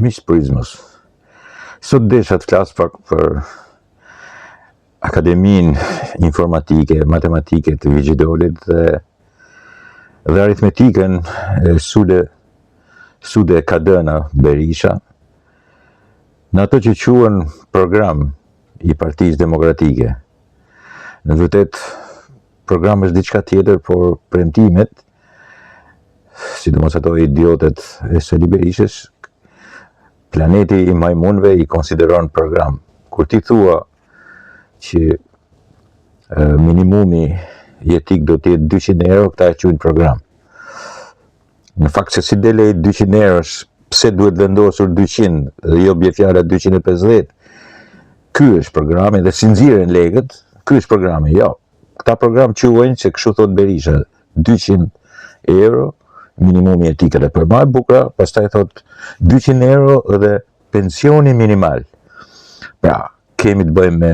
Miq të Prizmës, sot desha të flas pak për Akademinë Informatike, Matematike të Viçidolit dhe dhe aritmetikën e Sude Sude Kadëna Berisha në ato që quhen program i Partisë Demokratike. Në të vërtetë program është diçka tjetër, por premtimet, sidomos ato idiotet e Sali Berishës, planeti i majmunëve i konsideron program. Kur ti thua që minimumi jetik do të jetë 200 euro, këta e quajnë program. Në fakt se si del ai 200 eurosh, pse duhet vendosur 200 dhe jo bie fjala 250? Ky është programi dhe si nxirren lekët, ky është programi. Jo. Këta program quajnë se kështu thot Berisha, 200 euro minimumi jetik dhe për ma e bukura, pastaj thot 200 euro dhe pensioni minimal. Pra, kemi të bëjmë me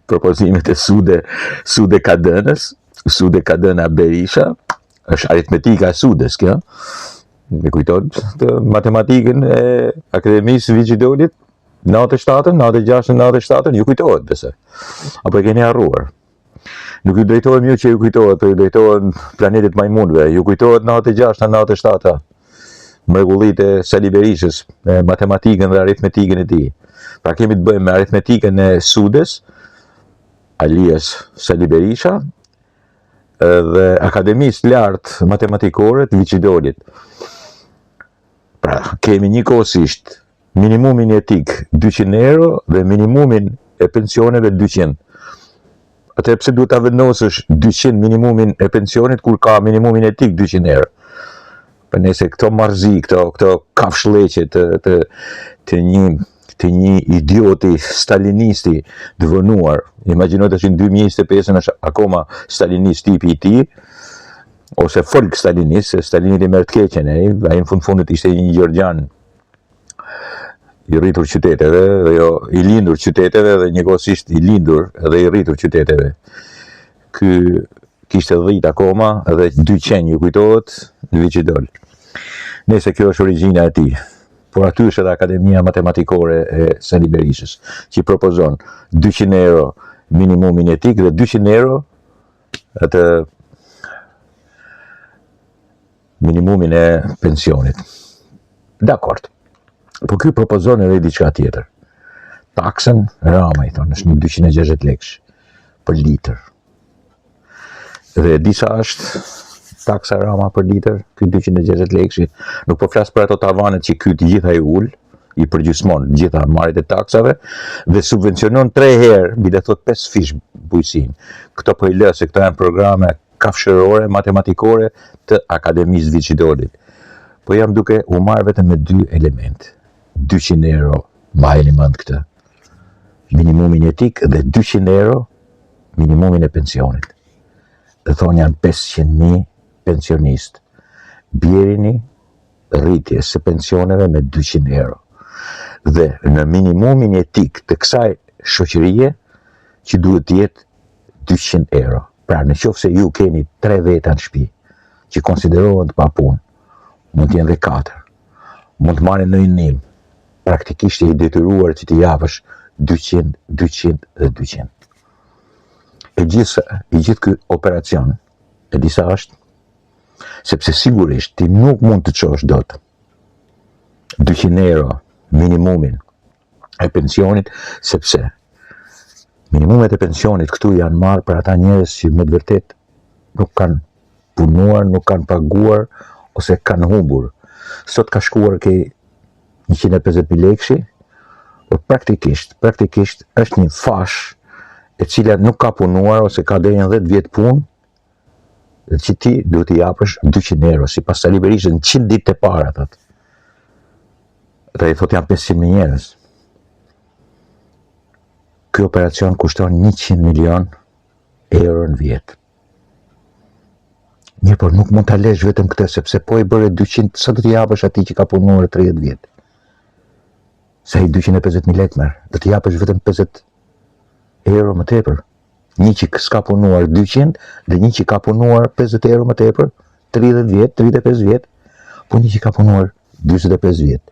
propozimet e Sude, Sude Kadënës, Sude Kadëna Berisha, është aritmetika e Sudes kjo. Me kujton të matematikën e Akademisë Viçidolit, 97-ën, 96-ën, 97-ën, ju kujtohet besoj. Apo e keni harruar. Nuk ju drejtohem ju që ju kujtohet, po ju drejtohem planetit majmunëve. Ju kujtohet 96-a, 97-a. Mrekullitë e Sali Berishës me matematikën dhe aritmetikën e tij. Pra kemi të bëjmë me aritmetikën e Sudes, alias Sali Berisha, dhe Akademisë Lartë Matematikore të Viçidolit. Pra, kemi njëkohësisht minimumin jetik 200 euro dhe minimumin e pensioneve 200. Atëherë pse duhet ta vendosësh 200 minimumin e pensionit kur ka minimumin jetik 200 euro? Po nëse këto marrëzi, këto këto kafshllëqe të të të një të një idioti stalinisti të vonuar, imagjino tash në 2025 është akoma stalinist tipi i tij, ose folk stalinist, se Stalinit i merr të keqen ai, ai në fund fundit ishte një gjeorgjian i rritur qyteteve dhe jo i lindur qyteteve dhe njëkohësisht i lindur dhe i rritur qyteteve. Ky kishte dhitë akoma dhe dy qen ju kujtohet në Viçidol. Nëse kjo është origjina e tij. Por aty është edhe Akademia Matematikore e Sali Berishës, që propozon 200 euro minimumin jetik dhe 200 euro atë minimumin e pensionit. Dakord. Po ky propozon edhe diçka tjetër. Taksën Rama i thonë, është një 260 lekësh për litër. Dhe e di sa është taksa Rama për litër, ky 260 lekëshi. Nuk po flas për ato tavanet që ky të gjitha i ul, i përgjysmon të gjitha marrjet e taksave dhe subvencionon tre herë, bile thot 5 fish bujqësinë. Këto po i lë se këto janë programe kafshërore, matematikore të Akademisë Viçidolit. Po jam duke u marrë vetëm me dy elemente. 200 euro, mbajeni mend këtë. Minimumin jetik dhe 200 euro minimumin e pensionit. Dhe thonë janë 500.000 pensionistë. Bjerini rritjes së pensioneve me 200 euro. Dhe në minimumin jetik të kësaj shoqërie që duhet të jetë 200 euro. Pra në qoftë se ju keni tre veta në shtëpi që konsiderohen të papunë, mund të jenë dhe katër, mund të marrin ndonjë ndihmë, praktikisht je i detyruar që t'i japësh 200, 200 dhe 200. E gjithë, i gjithë ky operacion, e di sa është, sepse sigurisht ti nuk mund të çosh dot 200 euro minimumin e pensionit, sepse minimumet e pensionit këtu janë marrë për ata njerëz që me të vërtetë nuk kanë punuar, nuk kanë paguar ose kanë humbur. Sot ka shkuar ke 150.000 lekëshi, por praktikisht, praktikisht është një fashë e cila nuk ka punuar ose ka deri në 10 vjet punë, dhe që ti duhet t'i japësh 200 euro, sipas Sali Berishës në 100 ditë të para, thotë. Dhe i thotë janë 500.000 njerëz. Ky operacion kushton 100 milion euro në vjet. Mirë, por nuk mund ta lesh vetëm këtë, sepse po i bëre 200, sa do t'i japësh atij që ka punuar 30 vjet? Se ai 250.000 lekë merr, do t'i japësh vetëm 50 euro më tepër. Një që s'ka punuar 200 dhe një që ka punuar 50 euro më tepër, 30 vjet, 35 vjet. Po një që ka punuar 45 vjet,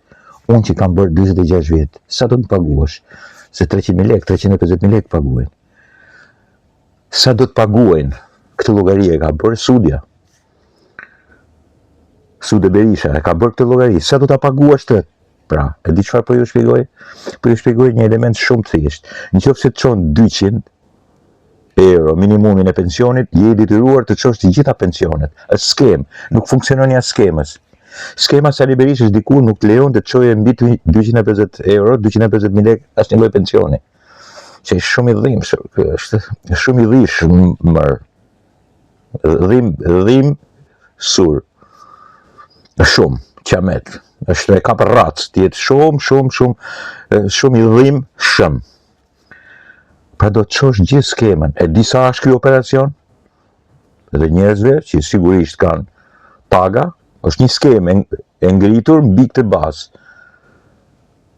unë që kam bërë 46 vjet, sa do të paguash? Se 300.000 lekë, 350.000 lekë paguajnë. Sa do të paguajnë? Këtë llogari e ka bërë Sudja. Sude Berisha e ka bërë këtë llogari. Sa do ta paguash të? Pra, e di çfarë po ju shpjegoj? Po ju shpjegoj një element shumë të thjeshtë. Në qoftë se të çon 200 euro minimumin e pensionit, je i detyruar të çosh të gjitha pensionet. Është skemë, nuk funksionon jashtë skemës. Skema Sali Berishës dikur nuk të lejon të çoje mbi 250 euro, 250 mijë lekë asnjë lloj pensioni. Që është shumë i dhimbshëm, ky është shumë i dhimbshëm. Dhim, dhim, sur. Shumë, qamet. Është e ka për racë, të jetë shumë, shumë, shumë, shumë i dhimbshëm. Pra do të çosh gjithë skemën. E di sa është ky operacion? Dhe njerëzve që sigurisht kanë paga, është një skemë e ngritur mbi këtë bazë.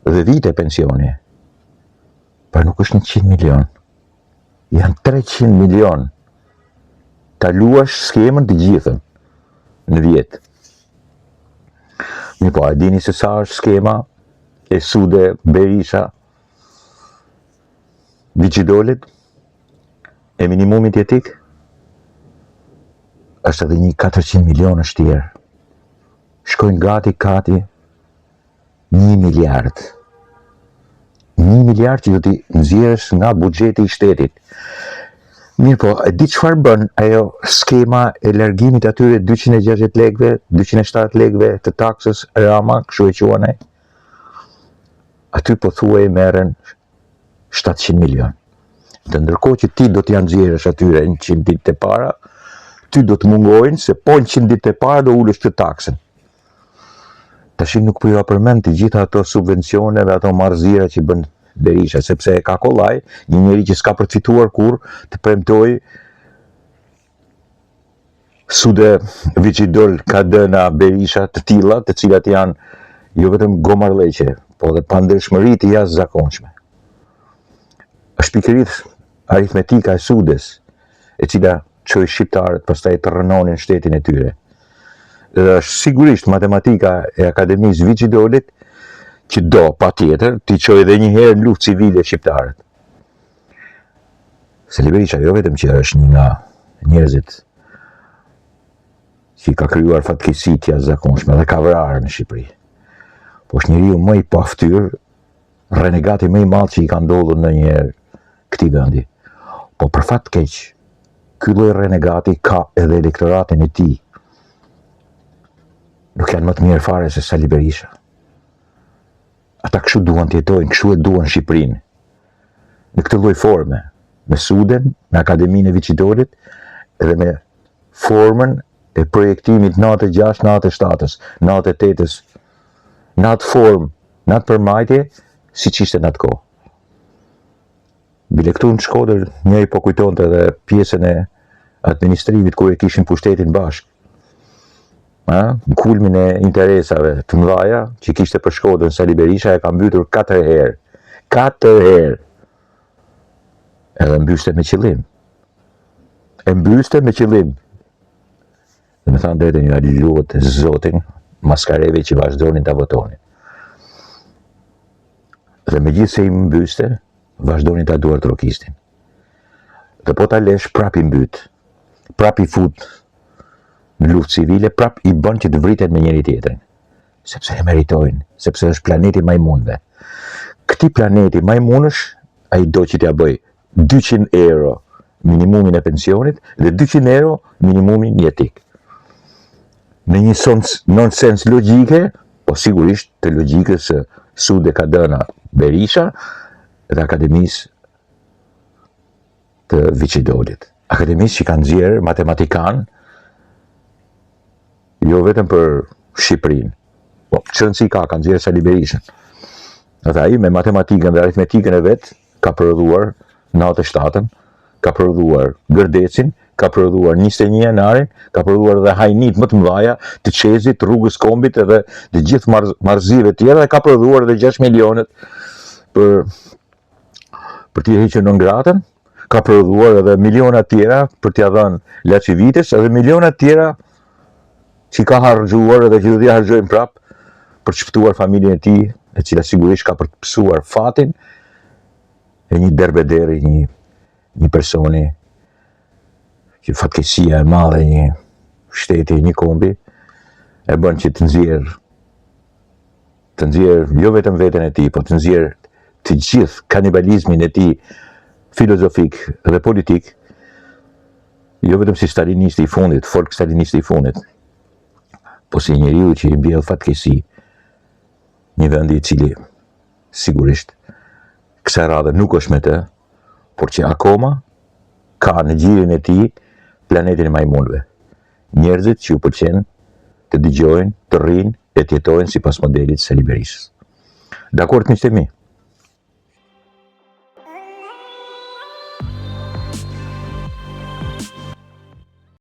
Dhe vite pensioni. Pra nuk është 100 milion. Janë 300 milion. Ta luash skemën të gjithën në vjet. Mirëpo, a dini se sa është skema e Sude Berisha Viçidolit e minimumit jetik? është edhe një 400 milionësh tjerë. Shkojnë gati, gati, Një miliard. Një miliard që do t'i nxjerrësh nga buxheti i shtetit. Mirëpo, e di çfarë bën ajo skema e largimit atyre 260 lekëve, 270 lekëve të taksës Rama, kështu e quan ai? Aty pothuaj merren 700 milion. Dhe ndërkohë që ti do t'ia nxjerrësh atyre 100 ditët e para, ty do të mungojnë se po 100 ditët e para do ulësh këtë taksën. Tashi nuk po jua përmend të gjitha ato subvencione dhe ato marrëzira që bën Berisha, sepse e ka kollaj një njeri që s'ka për të fituar kurrë të premtojë Sude Viçidol Kadëna Berisha të tilla, të cilat janë jo vetëm gomarlleqe, po dhe pandershmëri të jashtëzakonshme. Është pikërisht aritmetika e Sudes, e cila çoi shqiptarët pastaj të rrënonin shtetin e tyre. Dhe është sigurisht matematika e Akademisë Viçidolit që do patjetër t'i çojë edhe një herë në luftë civile shqiptarët. Sali Berisha jo vetëm që është një nga njerëzit që ka krijuar fatkeqësi të jashtëzakonshme dhe ka vrarë në Shqipëri. Po është njeriu më i paftyrë renegati më i madh që i ka ndodhur ndonjëherë këtij vendi. Po për fat keq, ky lloj renegati ka edhe elektoratin e tij. Nuk janë më të mirë fare se Sali Berisha. Ata kështu duan të jetojnë, kështu e duan Shqipërinë. Në këtë lloj forme, me Suden, me Akademinë e Viçidolit dhe me formën e projektimit 96, 97-ës, 98-ës, në atë formë, në atë përmbajtje, siç ishte në atë kohë. Bile këtu në Shkodër, njëri po kujtonte edhe pjesën e administrimit kur e kishin pushtetin bashkë. Ha? Në kulmin e interesave të mëdhaja që kishte për Shkodrën Sali Berisha e ka mbytur 4 herë. 4 herë. Edhe mbyste me qëllim. E mbyste me qëllim. Dhe me thënë drejtën jua lut zotin maskareve që vazhdonin ta votonin. Dhe megjithëse i mbyste, vazhdonin ta duartrokisnin. Dhe po ta lesh prap i mbyt, prap i fut në luftë civile, prap i bën që të vriten me njëri tjetrin. Sepse e meritojnë, sepse është planeti majmunëve. Këtij planeti majmunësh, ai do që t'ia bëjë 200 euro minimumin e pensionit dhe 200 euro minimumin jetik. Në një nonsens logjike, po sigurisht të logjikës së Sude Kadëna Berisha dhe Akademisë të Viçidolit. Akademisë që kanë nxjerrë matematikanë jo vetëm për Shqipërinë. Po, ç'rëndësi ka, ka nxjerrë Sali Berishën. Dhe ai me matematikën dhe aritmetikën e vet ka prodhuar 97-ën, ka prodhuar Gërdecin, ka prodhuar 21 janarin, ka prodhuar edhe hajnitë më të mëdha të Çezit, rrugës Kombit edhe të gjithë marr, marrëzive të tjera dhe ka prodhuar edhe 6 milionët për për t'i hequr non gratën, ka prodhuar edhe miliona të tjera për t'ia dhënë LaCivitës edhe miliona të tjera që i ka harxhuar edhe që do t'i harxhojë prapë për të shpëtuar familjen e tij, e cila sigurisht ka për të pësuar fatin e një derbederi, një një personi që fatkeqësia e madhe e një shteti, një kombi e bën që të nxjerr të nxjerr jo vetëm veten e tij, po të nxjerr të gjithë kanibalizmin e tij filozofik dhe politik, jo vetëm si stalinisti i fundit, folk stalinisti i fundit, po si njeriu që i mbjell fatkeqësi një vendi i cili sigurisht kësaj radhe nuk është me të, por që akoma ka në gjirin e tij planetin e majmunëve. Njerëzit që u pëlqen të dëgjojnë, të rrinë e të jetojnë sipas modelit Sali Berishës. Dakord miqtë e mi.